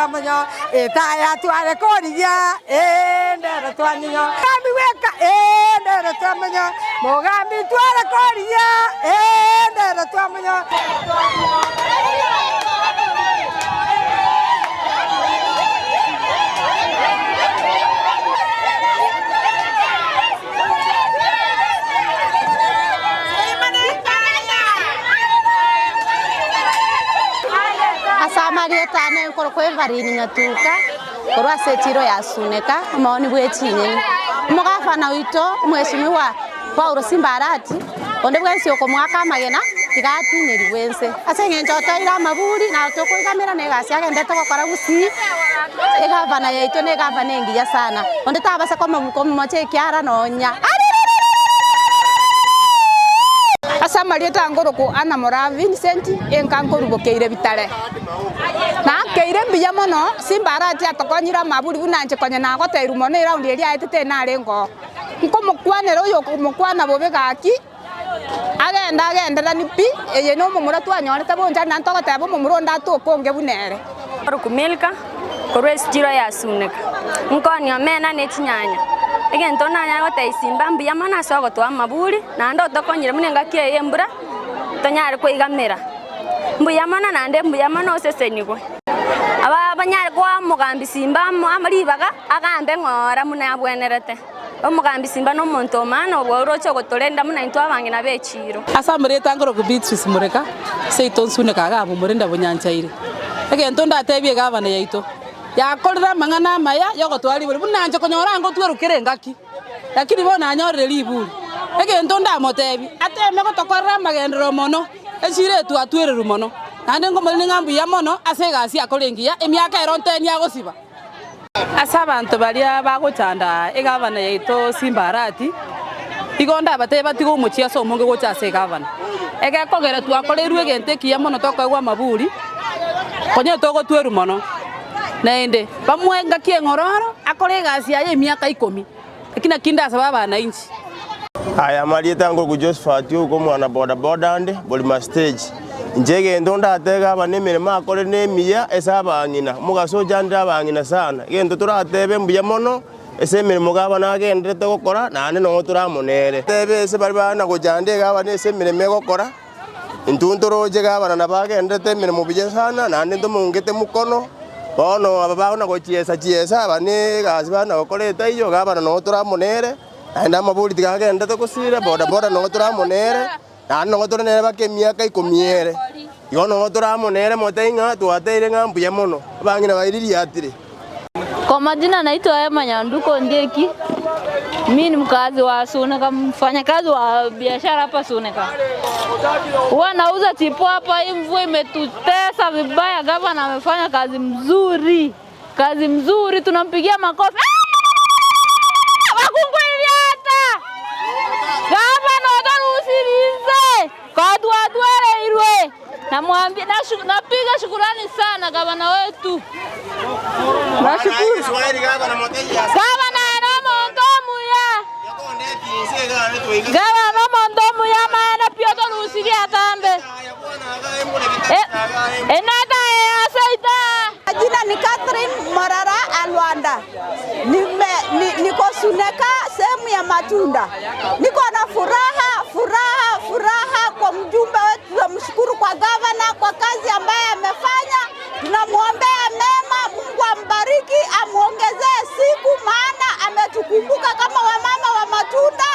twamonyo, Etaya tware korigia, ee, ndero twanyenyo. Mogambi bweka, ee, ndero twamonyo, Mogambi tware korigia, ee, ndero twamonyo. Ase amarieta ane nkorokwa Evarine Nyatuka, korwa ase echiro ya Suneka, omooni bwe chinyeni. Omogafana oito omweshimiwa Paulo Simba Arati, onde bwensi okomoaka amagena tiga atinerigwe ense. Ase eng'encho otoire amaburi na tokoigamera na egasi agendete gokora gusii, egavana yaito na egavana engiya sana. Onde tabasa komomocha ekiara nonya. Ase amarieta nkorokwa Anna Moraa Vincent, enka nkorubokeire bitare. Nakeire mbuya mono, Simba Arati atokonyire amaburi buna inche konya nagoteirwe mono eraundi eria aetete narenge oo. Nkomokwanera oyokomokwana bobe gaki, agende agenderanie pi, eye nomomura twanyorete bonchari naende togoteba omomura onde atoke onge buna ere. Korokwa Milka, korwa esitiro ya Suneka, nkonia omena ne chinyanya. Egento nanyare gotebia Simba mbuya mono ase ogotoa amaburi, naende otokonyire buna engaki eye y'embura, tonyare koigamera. Mbuya mono naende mbuya mono osesenigwe. Aba banyare koa omogambi Simba amo ribaga, agambe ng'ora buna abwenerete. Omogambi Simba nomonto o maana obwo oroche ogotorenda buna intwe abang'ina b'echiiro. Ase amarieta ankorokwa Beatrice Mureka, seito nsuneka iga abwo Murenda Bonyanchaire. Egento ndatebie egavana yaito, yakorire amang'ana amaya yogotwara ribori buna inche konyora ngotwerwa kera engaki, lakini bono nanyorire riburi. Egento ndamotebie, ateme gotokorera amagenderero mono, esira eye twatwererwe mono, naende nkomorende ng'a mbuya mono ase egasi akore engiya, emiaka ero nteni agosiba. Ase abanto baria bagochanda egavana yaito Simba Arati, igo ndabatebie batige omochie ase omonge gocha ase egavana. Egekogera twakoreirwe egento ekiya mono tokoegwa amaburi, konya togotwerwa mono. Naende bamoe engaki eng'ororo akore egasi yaye emiaka ikomi, eki nakio ndasaba abanainchi. Aya amarieta ngokwa Josephat ogo omwana boda boda nde Borima stage. Inche egento ndatebe aba nemeremo akore nemiya ase abang'ina, omogaso ochandire abang'ina sana. Egento toratebe mbuya mono ase emeremo gavana agenderete gokora naende nonye tore amo nere. Tebe ase baria bana gochanda egavana ase emeremo egokora, intwe ntoroche gavana nabo agenderete emeremo buya sana naende ntomoungete mokono, bono aba bagona gochiesa chiesa aba ne egasi bana gokora etaiyo gavana nonye tore amo nere. Naende amabori tiga agenderete gosira, boda boda nogo tore amo nere, naende nogo tore nere mpaka emiaka ikomi ere. Igo nogo tore amo nere motebie ng'a twateire ng'a mbuya mono, abang'ina baye ririatire. Kwa majina naitwa Emma Nyanduko Ondieki. Mi ni mkazi wa Suneka, mfanyakazi wa biashara hapa Suneka. Huwa nauza chipo hapa. Hii mvua imetutesa vibaya. Gavana amefanya kazi mzuri, kazi mzuri, tunampigia makofi. Wakungwiriata gavana otorusirize kwatwatwereirwe. Namwambia napiga shukurani sana gavana wetu. Nashukuru. Gavana ere omonto omuya. Gavana omonto omuya amaene pi otorusirie atambe. Enata eye ase ita. Jina ni Catherine Morara Alwanda. Nime, ni, niko Suneka sehemu ya matunda. Niko na furaha furaha furaha kwa mjumbe wetu, tunamshukuru kwa gavana kwa kazi ambaye amefanya. Tunamwombea mema, Mungu ambariki, amwongezee siku, maana ametukumbuka kama wamama wa matunda.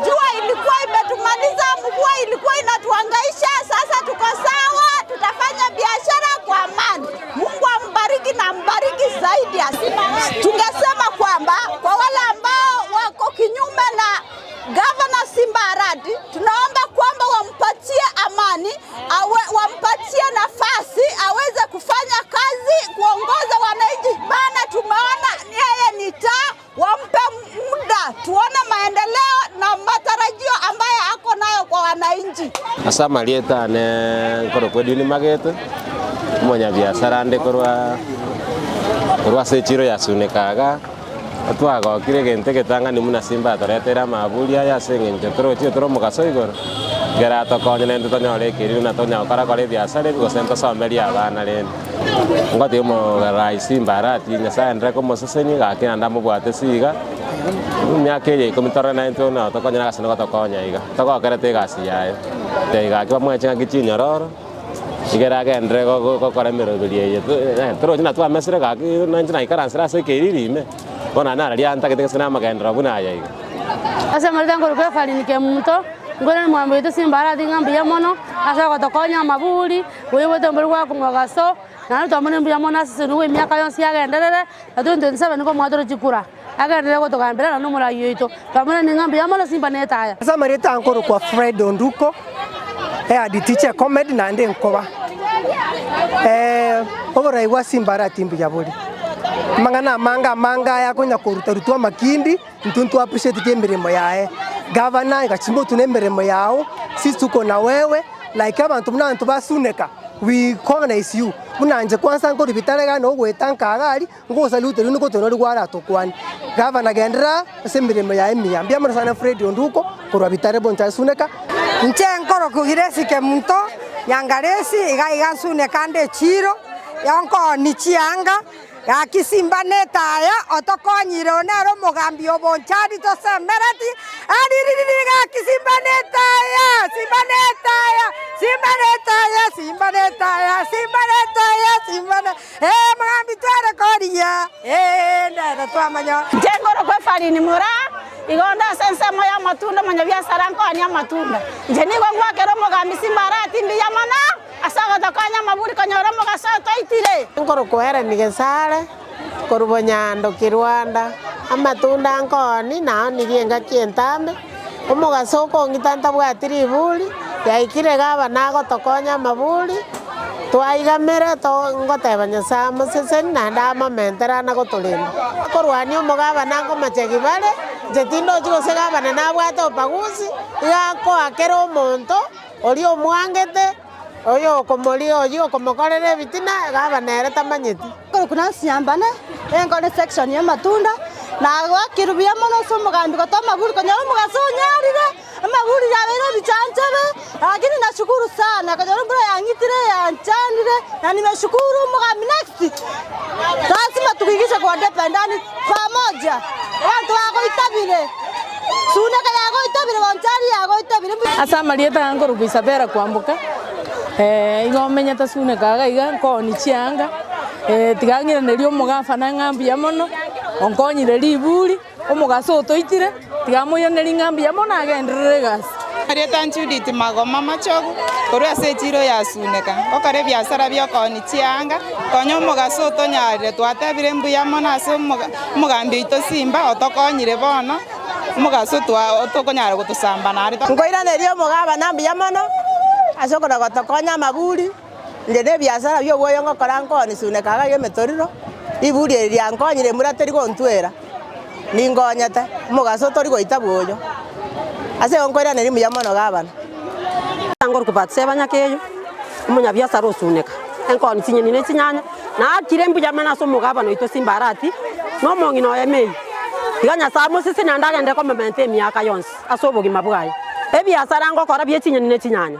Jua ilikuwa imetumaliza, mvua ilikuwa inatuhangaisha, sasa tuko sawa, tutafanya biashara kwa amani. Mungu ambariki na ambariki zaidi. Tungesema kwamba kwa wale ambao wako kinyume na Gavana Simba Arati, tunaomba kwamba wampatie amani, awe, wampatie nafasi aweze kufanya kazi, kuongoza wananchi, maana tumeona yeye ni taa. Wampe muda tuone maendeleo na matarajio ambayo ako nayo kwa wananchi. Ase amarieta ane nkorokwa Edwin Magete, omonyabiasara nde korwa korwa ase echiro ya Suneka igaa, twagokire egento egetang'ani buna Simba atoreteire amaburi aya ase eng'encho torochire tore omogaso igoro. Ekero atokonye naende tonyore ekeriri na tonya gokora kora ebiasara ebi gose ntosomerie abana rende. Ngotiga omorai Simba Arati Nyasaye aenderere komosesenia gaki naende amobwate ase iga, emiaka eye ikomi torore naintwe buna tokonyora egasi nigo tokonya iga, togokerete egasi yaye. Gaki bamoe chingaki chinyororo, ekero agenderere gokora emeroberi eye toroche na twamesire gaki nainche naikaransire ase ekeriri ime, bono naende nararia ntagete gose namagenderero buna aya iga. Ase amarieta nkorokwa Efarini Kemunto, nkorende mwambo oito Simba Arati ng'a mbuya mono ase ogotokonya amaburi, oyoboete ombori bwa omogaso, naende twamorire mbuya mono ase esenugwa emiaka yonsi yagenderere, na 2027 nigo omwatore chikura, agenderere gotogambera naende omoragia oito. Twamorire ng'a mbuya mono Simba na etaya. Ase amarieta nkorokwa Fred Onduko, ehead teacher eComed naende nkoba. Oborai bwa Simba Arati mbuya bore, amang'ana amange amange aya akonya koruta rutwa amakindi, intwe ntwa appreciateti emeremo yaye. Gavana egachimba otune emeremo yao, sisi tuko na wewe, like abanto buna abanto ba Suneka, we recognize you, buna inche kwanza nkorwa bitare iga nogoeta nka iga aria, ngosalute riria nigoteba nori kwaratokwanie. Gavana genderera ase emeremo yaye emiya. Mbuya mono sana Fred Onduko korwa bitare bonchari Suneka. Inche nkorokwa Grace Kemunto, Nyangaresi, iga iga Nsuneka ande echiro, yonkoonia chianga, gaki Simba netaya, otokonyire oyo nere omogambi o Bonchari tosemereti, ariririri gaki Simba netaya, Simba netaya, Simba netaya, Simba netaya, Simba netaya, Simba ne ee mogambi tware korigia, ee ndero twamanya. Inche nkorokwa Efarini Moraa, igo onde ase ensemo y'amatunda, omonyabiasara nkoania amatunda. Inche nigo ngwakera omogambi Simba Arati mbuya mono ase ogotokonya amaburi konyora omogaso otoitire. Nkorokwa Hellen Gesare, korwa Bonyando Kirwanda, amatunda nkooni naonirie engaki entambe, omogaso okong'ita ntabwati riburi, yaikire gavana agotokonya amaburi, twaigamere to ngoteba Nyasaye amoseseni naende amomentere ana gotorenda. Korwania omogavana nkomochegi bare, inche tindochi gose gavana nabwate ubaguzi, iga akoa kera omonto, oria omwangete, oyo okomoria oyio okomokorera ebitina, gavana ere tamanyeti. Korokwa Nancy Nyambane, enkore section ya amatunda, nagwakirwe buya mono ase omogambi gotoa amaburi konyora omogaso onyarire, amaburi yabeire ebichanchabe, lakini nashukuru sana konyora embura yang'itire yanchanire, na nimeshukuru omogambi next, lazima tukiikishe kwa debe ndani pamoja, abanto bagoitabire, Suneka yagoitabire, Bonchari yagoitabire. Ase amarieta aya nkorokwa Isabella Kwamboka, igo menyete Suneka iga iga nkooni chianga, tiga ng'iranerie omogafana ng'a mbuya mono, onkonyire riburi, omogaso otoitire, tiga moiranerie ng'a mbuya mono agenderere egasi. Marieta Judith Magoma Machogu, korwa ase echiro ya Suneka, ngokora ebiasara bia okooni chianga, konya omogaso otonyarire, twatebire mbuya mono ase omogambi oito Simba otokonyire bono, omogaso twa tokonyara gotosamba nare. Nkoiraneria omogabana mbuya mono, ase okona gotokonya amaburi, inche na ebiasara bia obwoyo ngokora nkooni Suneka iga iga emetoriro, riburi eri riankonyire embura teri gontwera, ninkonyete, omogaso tori goita bwoyo. Ase igo nkoiraneria mbuya mono gavana. Ngorokwa Batseba Nyakeyo, omonyabiasara o Suneka, enkooni chinyeni ne chinyanya, naakire mbuya mono ase omogabana oito Simba Arati, na omong'ina oye Mary. Tiga Nyasae amosese naende agende komomenta emiaka yonsi ase obogima bwaye. Ebiasara ngokora bie chinyeni ne chinyanya.